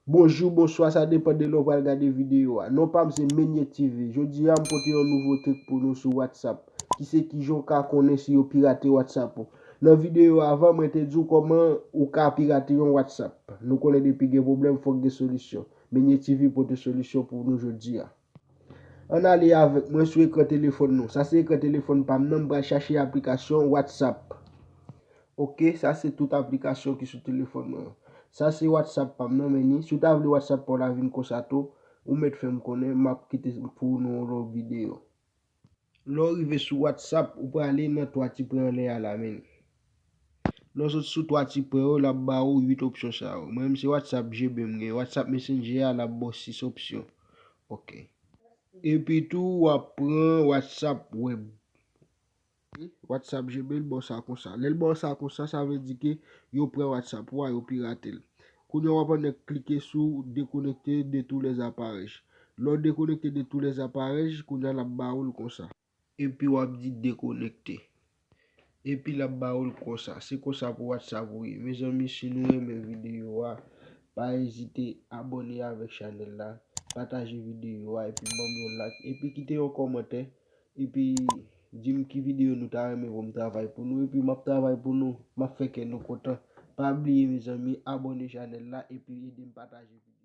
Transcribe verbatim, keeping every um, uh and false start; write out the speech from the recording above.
Bonjou, bonswa, sa depann de lè w pral gade videyo a. Non pa m se Menye T V. Jodi a, m pote yon nouvo trik pou nou sou WhatsApp, ki se kijan w ka konnen si yo pirate WhatsApp ou. Nan videyo avan, mwen te di w kòman ou ka pirate yon WhatsApp. Nou konnen depi gen pwoblèm, fòk gen solisyon. Menye T V pote solisyon pou nou jodi a. Ann ale avèk mwen sou ekran telefòn nou. Sa se ekran telefòn pa m nan, m pral chache aplikasyon WhatsApp. Ok, sa se tout aplikasyon ki sou telefòn mwen yo. Sa se WhatsApp pa m nan, men ni. Si w ta vle WhatsApp pa w la vin konsa tou, ou mèt fè m konnen, m ap kite pou nou yon lòt videyo. Lè w rive sou WhatsApp, ou prale nan twa ti pwen anlè a la, men. Lè w sot sou twa ti pwen yo, l ap ba ou uit opsyon sa yo. Mwen menm se WhatsApp G B m gen. WhatsApp Messenger a, l ap ba w sis opsyon. Ok. Epi tou, w ap pran WhatsApp Web. WhatsApp G B, l ba w sa konsa. Lè l ba w sa konsa, sa vle di ke yo pran WhatsApp ou a, yo pirate l. Kounye a, w ap annik klike sou déconnecter de tous les appareils. Lè w déconnecter de tous les appareils, kounye a, l ap ba ou l konsa. Epi w ap di déconnecter. Epi l ap ba ou l konsa. Se konsa pou WhatsApp ou ye. Mezanmi, si nou renmen videyo a, pa ezite abòne avèk chanèl la, pataje videyo a, epi ban m yon like, epi kite yon kòmantè, epi di m ki videyo nou ta renmen pou m travay pou nou, epi m ap travay pou nou, m ap fè kè nou kontan. Pa bliye, mezanmi, abòne chanèl la, epi ede m pataje videyo.